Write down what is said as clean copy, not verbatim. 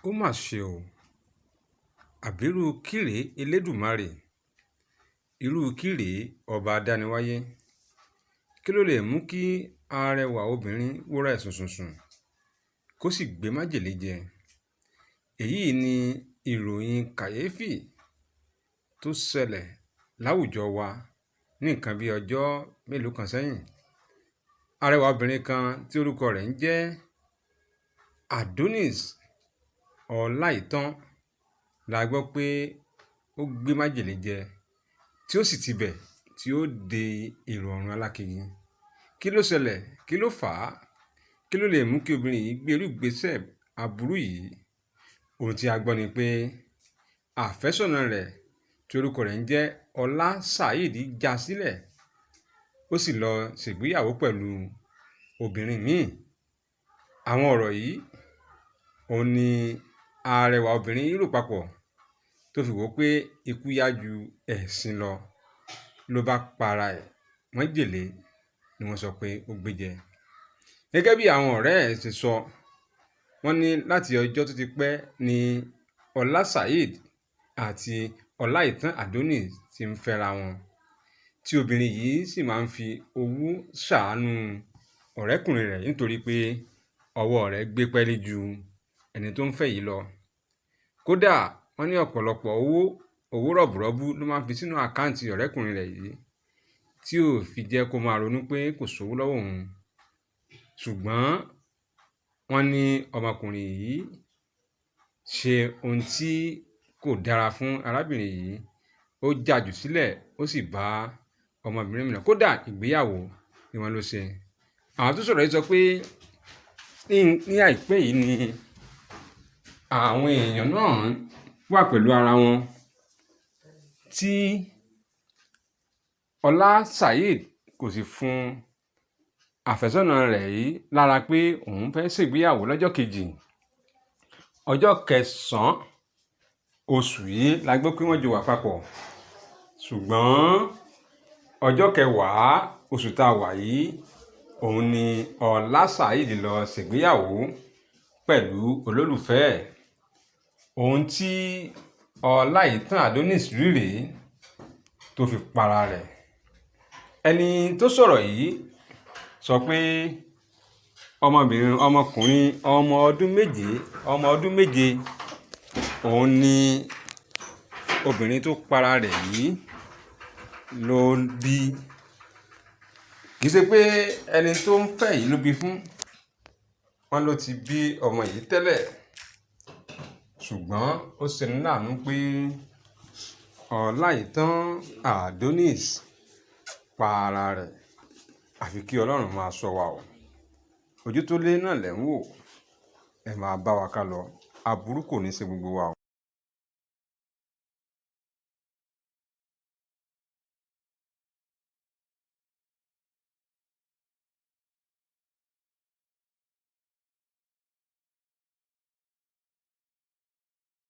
Ó mà ṣe o, àbírú kí rèé Elédùmarè, irú kí rèé ọba adániwáyé? Kí ló lè mú kí arẹwà obìnrin wòra ẹ̀ sùnsùnsùn kó sì gbé májèlé jẹ? Èyí ni ìròyìn kàyééfì tó ṣẹlẹ̀ láwùjọ wa ní nǹkan bíi ọjọ́ mélòó kan sẹ́yìn. Arẹwà obìnrin kan tí orúkọ rẹ̀ ń jẹ́ Adonis Ọláìtàn la gbọ́ pé ó gbé májèlé jẹ tí ó sì tibẹ̀ tí ó de èrò ọ̀run alákejì. Kí ló ṣẹlẹ̀? Kí ló fà á? Kí ló lè mú kí obìnrin yìí gbé irú ìgbésẹ̀ aburú yìí? Ohun tí a gbọ́ ni pé àfẹ́sọ́nà rẹ̀ tí orúkọ rẹ̀ ń jẹ́ Ọlá Saheed já sílẹ̀, ó sì lọ ṣègbéyàwó pẹ̀lú obìnrin míì. Àwọn ọ̀rọ̀ yìí òun ni arẹwà obìnrin yìí rò papọ̀ tó fi wò ó pé ikú yá ju ẹ̀sín lọ, ló bá para ẹ̀ májèlé ni wọ́n sọ pé ó gbé jẹ. Gẹ́gẹ́ bí àwọn ọ̀rẹ́ ẹ̀ ṣe sọ, wọ́n ní láti ọjọ́ tó ti pẹ́ ni Ọlá Saheed àti Ọláìtàn Adonis ti ń fẹ́ra wọn, tí obìnrin yìí sì máa ń fi owó ṣàánú ọ̀rẹ́kùnrin rẹ̀ nítorí pé ọwọ́ rẹ̀ gbé pẹ́ẹ́lí ju ẹni tó ń fẹ́ yìí lọ. Kódà wọ́n ní ọ̀pọ̀lọpọ̀ owó, owó rọ̀bùrọ́bú ló máa ń fi sínú àkáǹtì ọ̀rẹ́kùnrin rẹ̀ yìí tí ò fi jẹ́ kó máa ronú pé kò sówó lọ́wọ́ òun. Ṣùgbọ́n wọ́n ní ọmọkùnrin yìí ṣe ohun tí kò dára fún arábìnrin yìí. Ó jàjù sílẹ̀, ó sì bá ọmọbìnrin mìíràn. Kódà ìgbéyàwó ni wọ́n ló ṣe. Àwọn tó sọ̀rọ̀ yìí sọ pé ní àìpẹ́ yìí ni àwọn èèyàn náà wà pẹ̀lú ara wọn tí Ọlá Saheed kò sì fún àfẹ́sọ́nà rẹ̀ yìí lára pé òun fẹ́ ṣègbéyàwó lọ́jọ́ kejì. Ọjọ́ kẹsàn-án oṣù yìí la gbọ́ pé wọ́n jọ wà papọ̀. Ṣùgbọ́n ọjọ́ kẹwàá oṣù tá a wà yìí, òun ni Ọlá Saheed lọ ṣègbéyàwó pẹ̀lú olólùfẹ́ ẹ̀. Ohun tí Ọláìtàn Adonis rí rèé tó fi para rẹ̀. Ẹni tó sọ̀rọ̀ yìí sọ pé ọmọbìnrin, ọmọkùnrin ọmọ ọdún méje, ọmọ ọdún méje, òun ni obìnrin tó para rẹ̀ yìí ló bí. Kì í ṣe pé ẹni tó ń fẹ́ yìí ló bí fún. Wọ́n ló ti bí ọmọ yìí tẹ́lẹ̀. Ṣùgbọ́n ó ṣeni láàánú pé Ọláìtàn Adonis pa ara rẹ̀. Àfi kí Ọlọ́run máa ṣọ́ wa o. Ojú tó lé náà lẹ̀ ń wò. Ẹ máa bá wa ká lọ. Aburú kò ní ṣe gbogbo wa o.